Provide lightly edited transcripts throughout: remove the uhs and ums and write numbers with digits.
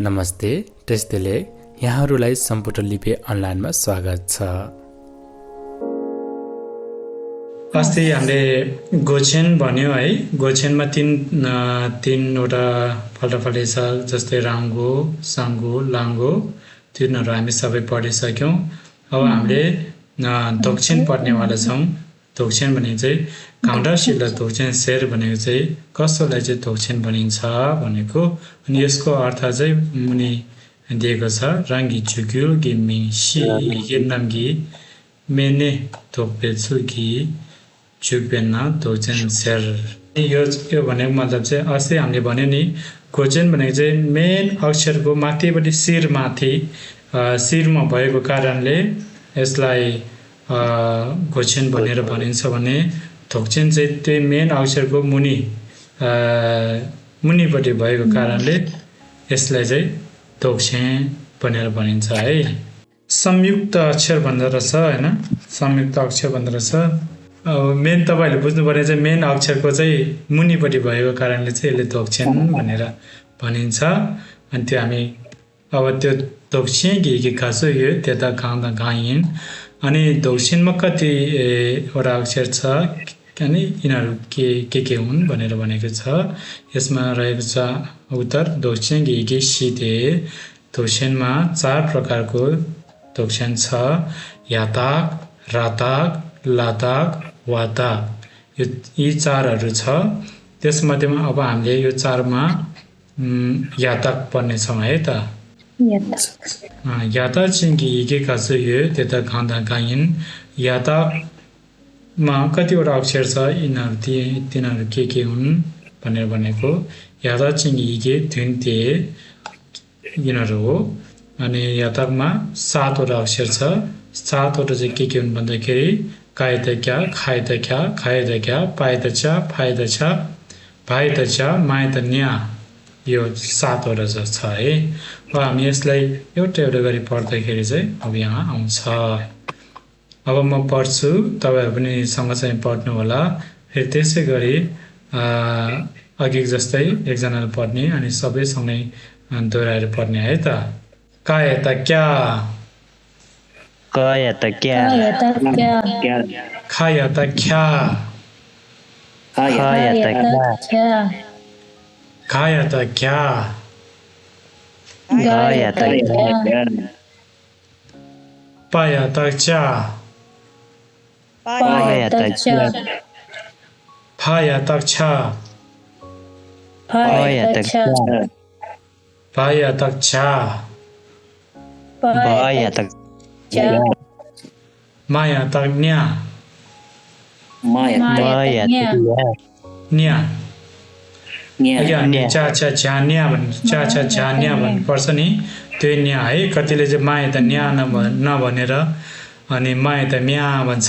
नमस्ते टेस्टले यहाँहरूलाई सम्पुटर लिपि अनलाइनमा स्वागत छ। अस्ति हामीले गोछेन भन्यो है। गोछेनमा तीनवटा फल्टाफल्टी छ, जस्तै राङ्गो, साङ्गो, लाङ्गो, तिनीहरू हामी सबै पढिसक्यौँ। अब हामीले दोक्छेन पढ्नेवाला छौँ। दोक्छेन भनेको चाहिँ घाउँडासित दोक्छेन शेर भनेको चाहिँ कसोलाई चाहिँ दोक्छेन भनिन्छ भनेको। अनि यसको अर्थ चाहिँ मुनि दिएको छ, राङ्गी चुक्यो गिमी सी नाम्गी मेने धोक्पेछुकी चुक्पेन दोक्छेन शेर। यो भनेको मतलब चाहिँ अस्ति हामीले भन्यो नि, गोचेन भनेको चाहिँ मेन अक्षरको माथिपट्टि शिरमा भएको कारणले यसलाई गोचेन भनेर भनिन्छ भने धोक्छेन चाहिँ त्यही मेन अक्षरको मुनिपट्टि भएको कारणले यसलाई चाहिँ दोक्छेन भनेर भनिन्छ है। संयुक्त अक्षर भन्दो रहेछ होइन, संयुक्त अक्षर भन्दो रहेछ। मेन तपाईँहरूले बुझ्नुपर्ने चाहिँ मेन अक्षरको चाहिँ मुनिपट्टि भएको कारणले चाहिँ यसले दोक्छेन भनेर भनिन्छ। अनि त्यो हामी अब त्यो दोक्छेन कि खासो यो त्यता गाउँदा गाइन्। अनि दोक्छेनमा कतिवटा अक्षर छ अनि यिनीहरू के हुन् भनेर भनेको छ। यसमा रहेको छ उत्तर दोक्छेन गिगी सिते। दोक्छेनमा 4 प्रकारको दोक्छेन छ, याताक, राताक, लाताक, वाताक। यी 4हरू छ। त्यसमध्येमा अब हामीले यो 4मा याताक पढ्नेछौँ है त। याताक चाहिँ के खासो यो त्यता खाँदा गाइन्। याताकमा कतिवटा अक्षर छ, तिनीहरू के हुन् भनेर भनेको। याताक चाहिँ के धुन्ते यिनीहरू हो। अनि याताकमा 7वटा अक्षर छ। 7वटा चाहिँ के हुन् भन्दाखेरि कायत क्या, खायत क्या, खायत क्या, पायत चा, फायत छा, भायत चा, मायत न्या। यो 7वटा छ है। अब हामी यसलाई एउटा गरी पढ्दाखेरि चाहिँ अब यहाँ आउँछ। अब म पढ्छु, तपाईँहरू पनि सँगसँगै पढ्नु होला। फेरि त्यसै गरी अघि जस्तै एकजनाले पढ्ने अनि सबैसँगै दोहोऱ्याएर पढ्ने है त। कायत क्या, कायत क्या, खायत ख्या, खायत क्या, खायत क्या, खायत क्या, पायत चा, पायत क्या, फायत छा, पायत क्या, पायत छा, पायत क्या, मायत न्या, मायत न्या। न्या, चा न्या भन्नुपर्छ नि, त्यो न्या है। कतिले चाहिँ माया त न्या नभनेर अनि माया त म्या भन्छ,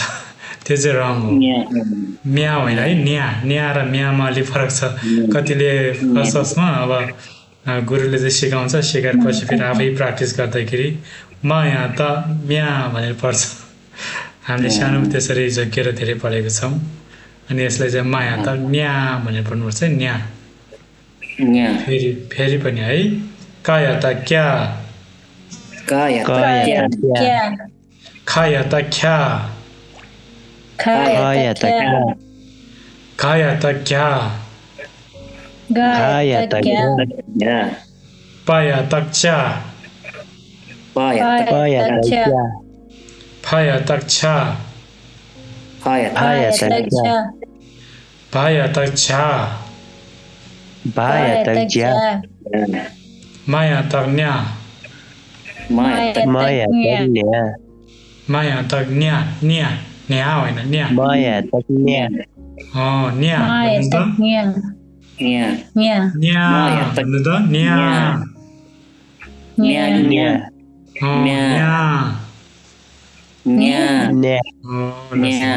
त्यो चाहिँ रङ हो। म्या होइन है, न्या र म्यामा अलि फरक छ। कतिले फर्स्टमा अब गुरुले चाहिँ सिकाउँछ, सिकाएपछि फेरि आफै प्र्याक्टिस गर्दाखेरि माया त म्या भनेर पढ्छ। हामीले सानोमा त्यसरी झोकेर धेरै पढेको छौँ। अनि यसलाई चाहिँ माया त न्या भनेर पढ्नुपर्छ, न्या। फेरि पनि है, काया त क्या, कायत क्या, खाया त ख्या, खायत क्या, खाया त क्या, खायत क्या, पाया त चा, पायत क्या, फाया त छा, पायत क्या, भाया त छा, पायत क्या, माया त न्या, मायत न्या, माया त न्या, न्या होइन न्या। मायत न्या, न्या भन्नु त, न्या भन्नु त, न्या, न्या, न्या,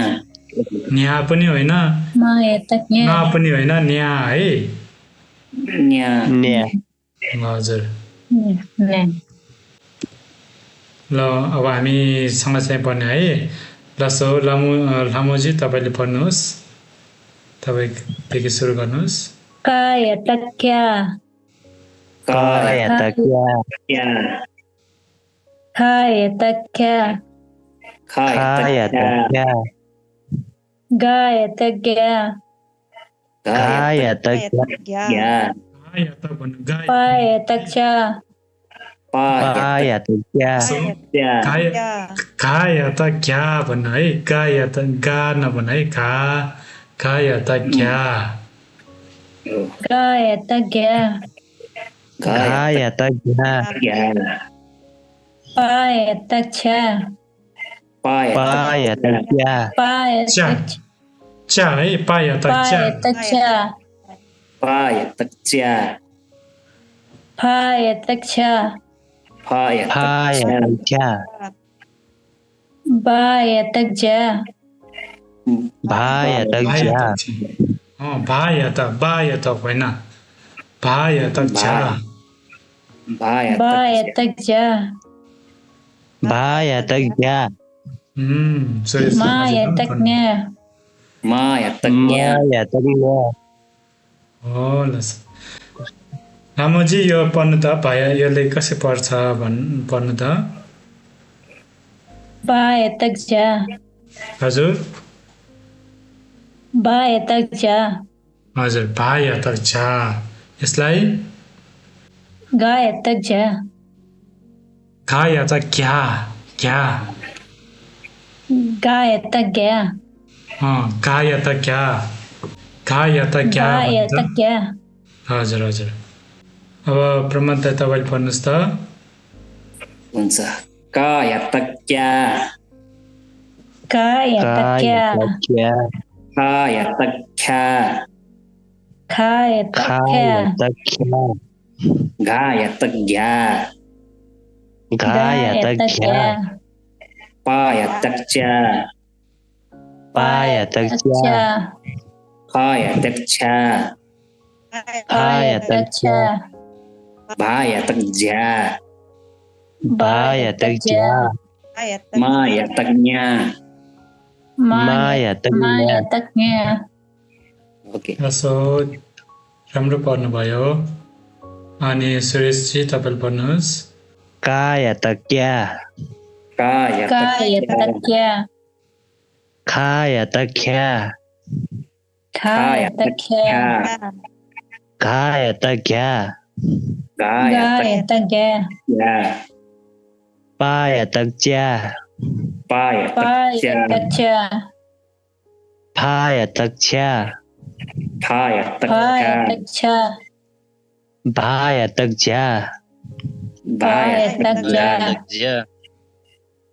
न्या पनि होइन, न पनि होइन, न्या है। न्या, हजुर। ल अब हामी सँगसँगै पढ्ने है। लसो लामुजी तपाईँले पढ्नुहोस्, तपाईँदेखि सुरु गर्नुहोस्। कायतक्या कायतज्ञा खायतज्ञा कायतज्ञा गायतज्ञा कायतज्ञा गायत भन्नु गाय पायतज्ञा पायतज्ञा गायत क्या भन्नु है गायत गा नभन्नु है गायत क्या गायतज्ञा कायतज्ञा पायतज्ञा पायतज्ञा पायतज्ञा च्या है पायत च्या पायतज्ञा पायतज्ञा पायतज्ञा पायतज्ञा पायतज्ञा भायत बायत होइन भायत च्या पायतज्ञा पायतज्ञा सुरेश मायतज्ञा मायतज्ञा हो ल रामजी यो पढ्नु त भाइ यसले कसै पढ्छ पढ्नु त पायतज्ञा हजुर पायतज्ञा हजुर भायत च्या यसलाई गायतज्ञा गायत क्या क्या गायतज्ञा गायत क्या गायत क्या गायतज्ञा हजुर हजुर अब प्रमोद दाइ तपाईँले पढ्नुहोस् त हुन्छ कायतज्ञा गायतज्ञा कायतज्ञा गायतज्ञा गायतज्ञा गायतज्ञा पायतज्ञा पायतज्ञा कायतज्ञा पायतज्ञा भायतज्ञा पायतज्ञा मायतज्ञा मायतज्ञा ओके सो राम्रो पढ्नुभयो अनि सुरेशजी तपाईँले पढ्नुहोस् कायतज्ञा गायतज्ञा कायतज्ञा गायतज्ञा कायतज्ञा गायतज्ञा पायतज्ञा पायतज्ञा पायतज्ञा पायतज्ञा भायतज्ञा पायतज्ञा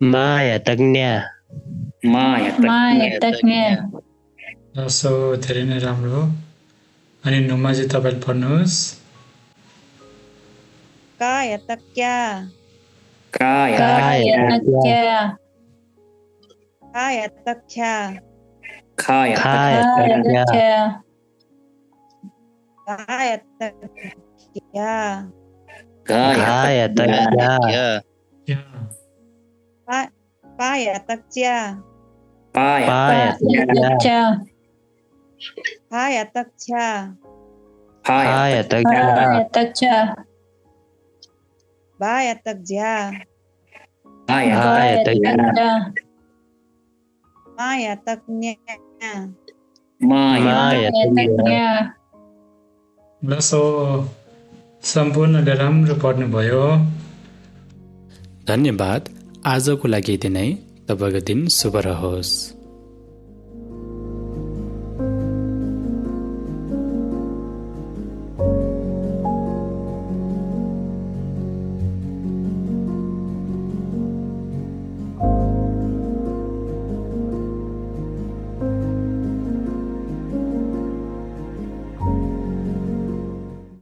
मायतज्ञा मायतज्ञा सो धेरै नै राम्रो हो अनि नुमाजी तपाईँले पढ्नुहोस् कायतज्ञा गायतज्ञा कायतज्ञा गायतज्ञा कायतज्ञा कायतज्ञा पायतज्ञा पायतज्ञा कायतज्ञा पायतज्ञा गायतज्ञा भायतज्ञा गायतज्ञा मायतज्ञा मायतज्ञा ल सो सम्पूर्णले राम्रो पढ्नुभयो धन्यवाद आजको लागि यति नै। तपाईँको दिन शुभ रहोस्।